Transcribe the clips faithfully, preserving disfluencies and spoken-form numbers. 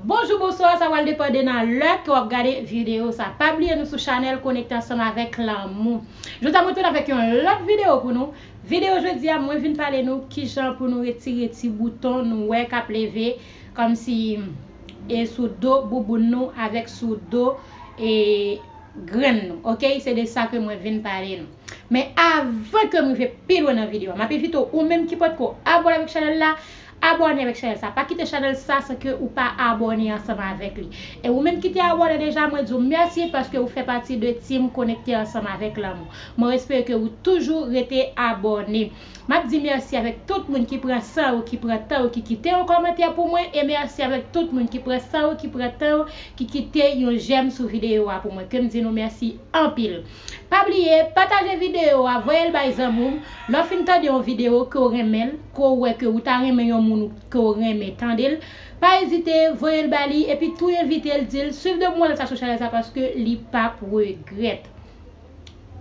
Bonjou, bonswa, sa pral depann de nan lè ke w ap gade videyo sa. Pa bliye nou sou chanèl Konekte Ansanm Avèk Lanmou. Jodi a mwen tounen avèk yon lòt videyo pou nou. Videyo jodi a mwen vin pale nou kijan pou nou retire ti bouton nou wè k ap leve kòmsi e sou do bouboun nou avèk sou do e grenn nou, oke? Se de sa ke mwen vin pale nou. Men avan ke m rive pi lwen nan videyo a, m ap envite w, ou menm ki potko abòne avèk chanèl la, abòne avèk chanèl sa. Pa kite chanèl sa san ke ou pa abòne ansanm avèk li. E ou menm ki te abòne deja, mwen di w mèsi paske ou fè pati de team Konekte Ansanm Avèk Lanmou. Mwen espere ke ou toujou rete abòne. M ap di mèsi avèk tout moun ki pran san yo, ki pran tan yo, ki kite yon kòmantè pou mwen, e mèsi avèk tout moun ki pran san yo, ki pran tan yo, ki kite yon j'aime sou videyo a pou mwen. Ke m di nou mèsi anpil. Pa bliye, pataje videyo a, voye l bay zanmi w. Lè w fin tande yon videyo ke w renmen l, ke w wè ke ou ta renmen yon moun ke w renmen tande l, pa ezite, voye l ba li, epi tou envite l, di l, swiv de mwen sa sou chanèl sa paske li p ap regrèt.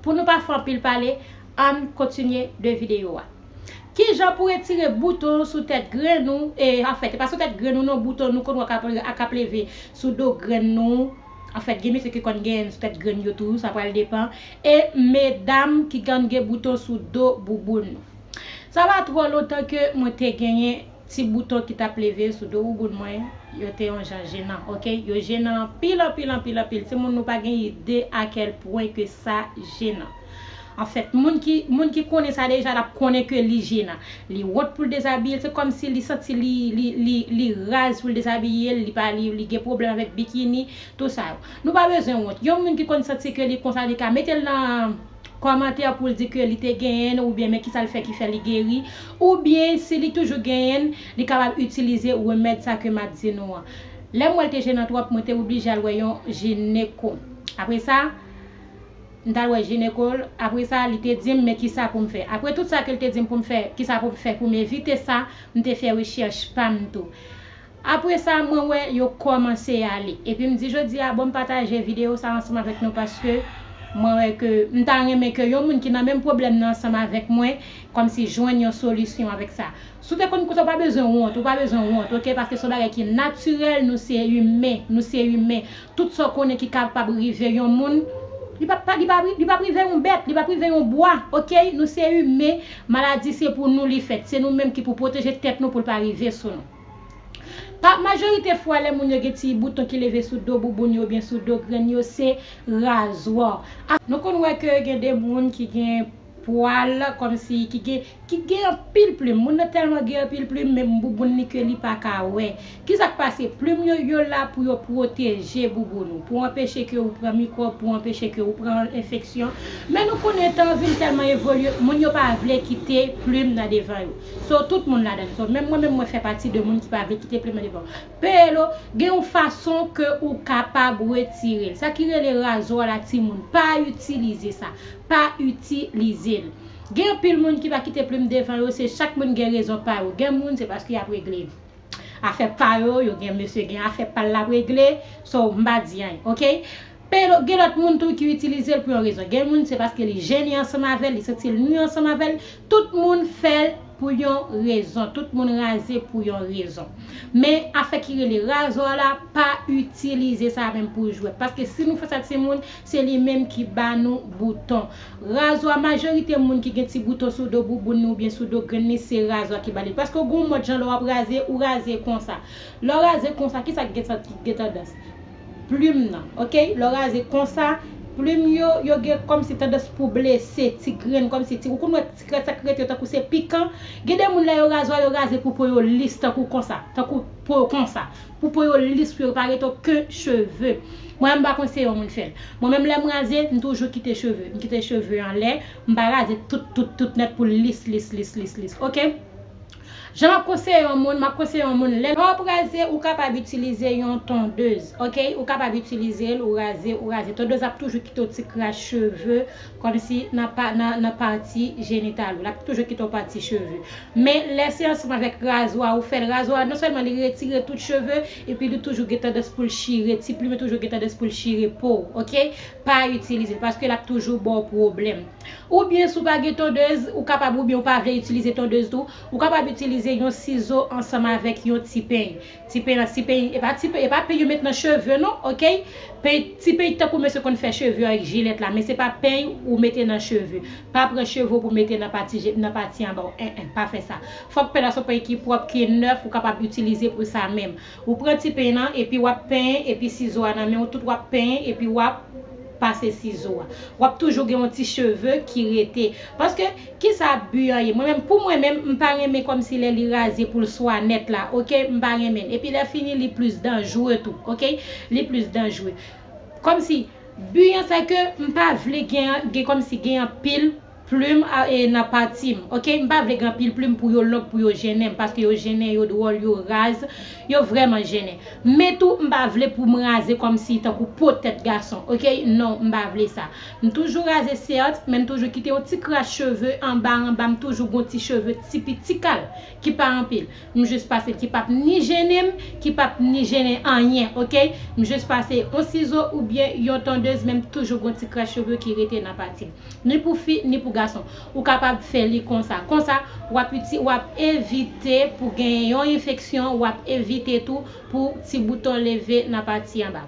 Pou nou pa fè anpil pale, ann kontinye de videyo a. Kijan pou retire bouton sou tèt grenn ou? E, anfèt, e pa sou tèt grenn ou non, bouton nou konn wè k ap, k ap leve sou do grenn nou. Anfèt, gen mesye ki konn genyen sou tèt grenn yo tou, sa pral depann. E medam ki konn gen bouton sou do bouboun nou. Sa pa twò lontan ke mwen te genyen ti bouton ki t ap leve sou do bouboun mwen, yo te yon jan jenan, oke? Yo jenan anpil, anpil, anpil, anpil. Timoun, nou pa gen ide a kèl pwen ke sa jenan. Anfèt, moun ki, moun ki konnen sa deja, l ap konnen ke li jenan. Li wont pou l dezabiye l, se kòmsi li santi li, li, li, li raz pou l dezabiye l, li pa, li, li gen pwoblèm avèk bikini, tou sa yo. Nou pa bezwen wont. Yon moun ki konn santi ke li konsa, li ka mete l nan kòmantè pou l di ke li te genyen l, oubyen men kisa l fè ki fè li geri, oubyen si li toujou genyen l, li kapab itilize remèd sa ke m ap di nou an. Lè m wè l te jenan twòp, mwen te oblije al wè yon jineko. Apre sa, m t al wè jineko l. Apre sa, li te di m men kisa pou m fè. Apre tout sa ke l te di m pou m fè, kisa pou m fè pou m evite sa, m te fè rechèch pa m tou. Apre sa, mwen wè yo kòmanse ale. Epi m di jodi a, bon, m pataje videyo sa ansanm avèk nou paske mwen wè ke m ta renmen ke yon moun ki nan menm pwoblèm nan ansanm avèk mwen, kòmsi jwenn yon solisyon avèk sa. Si w te konn konsa, ou pa bezwen wont, ou pa bezwen wont, oke? Paske se yon bagay ki natirèl, nou se imen, nou se imen. Tout sa w konnen ki kapab rive yon moun, li p ap, li p ap, li p ap rive yon bèt, li p ap rive yon bwa, oke? Nou se imen, maladi se pou nou li fèt. Se nou menm ki pou pwoteje tèt nou pou l pa rive sou nou. Pa, majorite fwa, lè moun yo gen ti bouton ki leve sou do bouboun yo oubyen sou do grenn yo, se razwa. A, nou konn wè ke gen de moun ki gen pwal, kòmsi ki gen, ki gen anpil plim. Moun nan tèlman gen anpil plim, menm bouboun li ke li pa ka wè. Kisa k pase? Plim yo, yo la pou yo pwoteje bouboun ou, pou anpeche ke ou pran mikwòb, pou anpeche ke ou pran enfeksyon. Men nou konnen tan vin tèlman evolye, moun yo pa vle kite plim nan devan yo. So, tout moun ladan l. So, menm mwen, menm mwen fè pati de moun ki pa vle kite plim nan devan yo. Peyelo, gen yon fason ke ou kapab retire l. Sa ki rele razwa la, timoun, pa itilize sa. Pa itilize l. Gen anpil moun ki pa kite plim devan yo, se chak moun gen rezon pa yo. Gen moun, se paske y ap regle afè pa yo, yo gen mesye, gen afè pa l l ap regle, so m pa di anyen, oke? Peyelo, gen lòt moun tou ki itilize l pou yon rezon. Gen moun, se paske li jennen ansanm avè l, li santi l nwi ansanm avè l. Tout moun fè l pou yon rezon. Tout moun raze pou yon rezon. Men afè ki rele razwa la, pa itilize sa menm pou jwèt. Paske si nou fè sa timoun, se li menm ki ba nou bouton. Razwa, majorite moun ki gen ti bouton sou do bouboun ni oubyen sou do grenn ni, se razwa ki ba li. Paske ou gen yon mòd jan lè w ap raze, ou raze konsa. Lè w raze konsa, kisa ki gen, ki gen tandans? Plim nan, oke? Lè w raze konsa, plim yo, yo gen kòmsi tandans pou blese ti grenn, kòmsi ti, ou konn wè ti krèt sa k rete yo tankou se pikan. Gen de moun lè yo razwa, yo raze pou po yo lis tankou konsa, tankou po yo konsa. Pou po yo lis, pou yo pa rete okenn cheve. Mwen, m pa konseye yon moun fè l. Mwen menm, lè m raze, m toujou kite cheve. M kite cheve anlè, m pa raze tout, tout, tout nèt pou l lis, lis, lis, lis, lis. Oke? Jan m ap konseye yon moun, m ap konseye yon moun, lè w ap raze, ou kapab itilize yon tondez, oke? Ou kapab itilize l, ou raze, ou raze. Tondez ap toujou kite yon ti kras cheve, kòmsi nan pa, nan, nan pati jenital ou. L ap toujou kite yon pati cheve. Men, lè se ansanm avèk razwa ou fè l, razwa, non sèlman li retire tout cheve, epi li toujou gen tandans pou l chire, ti plim yo toujou gen tandans pou l chire po w, oke? Pa itilize l, paske l ap toujou ba w pwoblèm. Oubyen, si w pa gen tondez, ou kapab, oubyen ou pa vle itilize tondez tou, ou kapab itilize Itilize yon sizo ansanm avèk yon ti peny. Ti peny lan, ti peny, e pa ti peny, e pa peny yo met nan cheve non, oke? Peny, ti peny tankou mesye konn fè cheve avèk jilèt la, men se pa peny ou mete nan cheve. Pa pran cheve w pou mete nan pati je, nan pati anba w. En, en, pa fè sa. Fòk peny la se yon peny ki pwòp, ki nèf, ou kapab itilize pou sa menm. Ou pran ti peny lan, epi w ap penyen, epi sizo a nan men w, tout w ap penyen, epi w ap pase sizo a. W ap toujou gen yon ti cheve ki rete. Paske, kisa bi an ye? Mwen menm, pou mwen menm, m pa renmen kòmsi lè li raze pou l swa nèt la, oke? M pa renmen l. Epi lè fini, li plis danjre tou, oke? Li plis danjre. Kòmsi, bi an, se ke m pa vle gen, gen kòmsi gen anpil plim a, e, nan pati m, oke? M pa vle gen anpil plim pou yo long, pou yo jennen m, paske yo jennen, yo dwòl, yo raz, yo vrèman jennen. Men tou, m pa vle pou m raze kòmsi tankou po tèt gason, oke? Non, m pa vle sa. M toujou raze, sèt, men m toujou kite yon ti kras cheve anba, anba, m toujou gon ti cheve ti piti kal ki pa anpil. M jis pase l, ki p ap ni jennen m, ki p ap ni jennen anyen, oke? M jis pase yon sizo oubyen yon tondez, men m toujou gon ti kras cheve ki rete nan pati m. Ni pou fi, ni pou gason. Ou kapab fè li konsa. Konsa, w ap iti-, w ap evite pou gen yon enfeksyon, w ap evite tou pou ti bouton leve nan pati anba.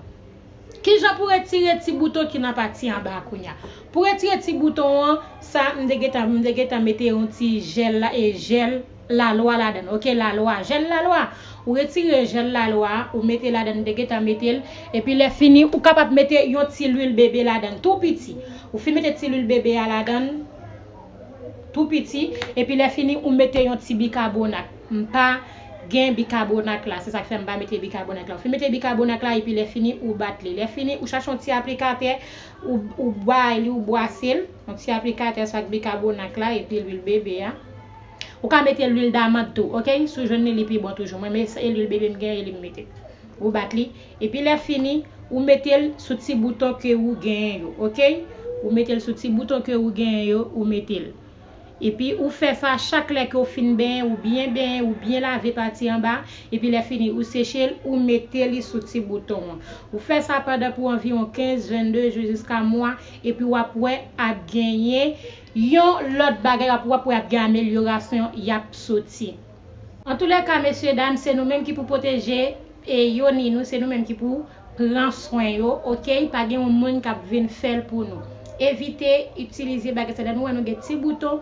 Kijan pou retire ti bouton ki nan pati anba a kounye a? Pou retire ti bouton an, sa, m te gentan, m te gentan mete yon ti jèl la, e jèl lalwa ladan l, oke, lalwa, jèl lalwa. Ou retire jèl lalwa a, ou mete ladan l, m te gentan mete l, epi lè fini, ou kapab mete yon ti lwil bebe ladan l, tou piti. Ou fin mete ti lwil bebe a ladan l, tou piti, epi lè fini, ou mete yon ti bikabonat. M pa gen bikabonat la, se sa k fè m pa mete bikabonat la. Ou fin mete bikabonat la, epi lè fini, ou bat li. Lè fini, ou chache yon ti aplikatè, ou, ou bay li, ou bwase l, yon ti aplikatè sa ak bikabonat la, epi lwil bebe a. Ou ka mete lwil damant tou, oke? Si w jwenn li, li pi bon toujou. Mwen, men se lwil bebe m gen, e li m mete. Ou bat li. Epi lè fini, ou mete l sou ti bouton ke ou genyen yo, oke? Ou mete l sou ti bouton ke ou genyen yo, ou mete l. Epi ou fè sa chak lè ke w fin benyen, ou byen benyen, ou byen lave pati anba. Epi lè fini, ou seche l, ou mete li sou ti bouton an. Ou fè sa pandan pou anviwon kenz, vennde jou jiska mwa. Epi w ap wè ap genyen yon lòt bagay, w ap, w ap wè ap gen amelyorasyon y ap soti. Antoulèka, mesye dam, se nou menm ki pou pwoteje e yoni nou, se nou menm ki pou pran swen yo, oke? Pa gen yon moun k ap vin fè l pou nou. Evite itilize bagay sa. Lè nou wè nou gen ti bouton,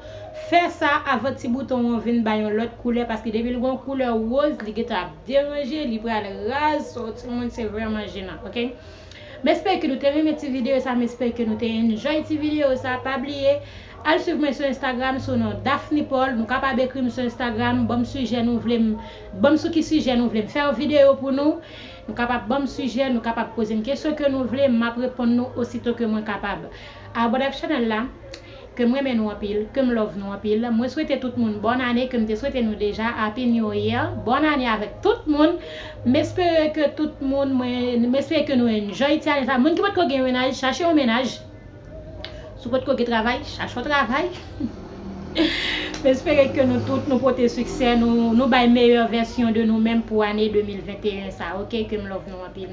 fè sa avan ti bouton an vin bay yon lòt koulè, paske depi l gen yon koulè woz, li gentan ap deranje, li pral raz, so, timoun, se vrèman jenan, oke? M espere ke nou te renmen ti videyo sa, m espere ke nou te enjoy ti videyo sa. Pa bliye, al swiv mwen sou Instagram sou non Daphne Paul. Nou kapab ekri m sou Instagram, ban m sijè nou vle m, ban m sou ki sijè nou vle m fè yon videyo pou nou. Nou kapab ban m sijè, nou kapab poze m kesyon ke nou vle, m ap reponn nou osito ke mwen kapab. Abòne ak chanèl la, ke m renmen nou anpil, ke m love nou anpil. Mwen swete tout moun bòn ane, ke m te swete nou deja, Happy New Year. Bòn ane avèk tout moun. M espere ke tout moun, mwen, m espere ke nou enjoy ti ane sa. Moun ki potko gen mennaj, chache yon mennaj. Si w potko gen travay, chache yon travay. M espere ke nou tout, nou pote siksè, nou, nou bay meyè vèsyon de nou menm pou ane de mil venteyen sa, oke? Ke m love nou anpil.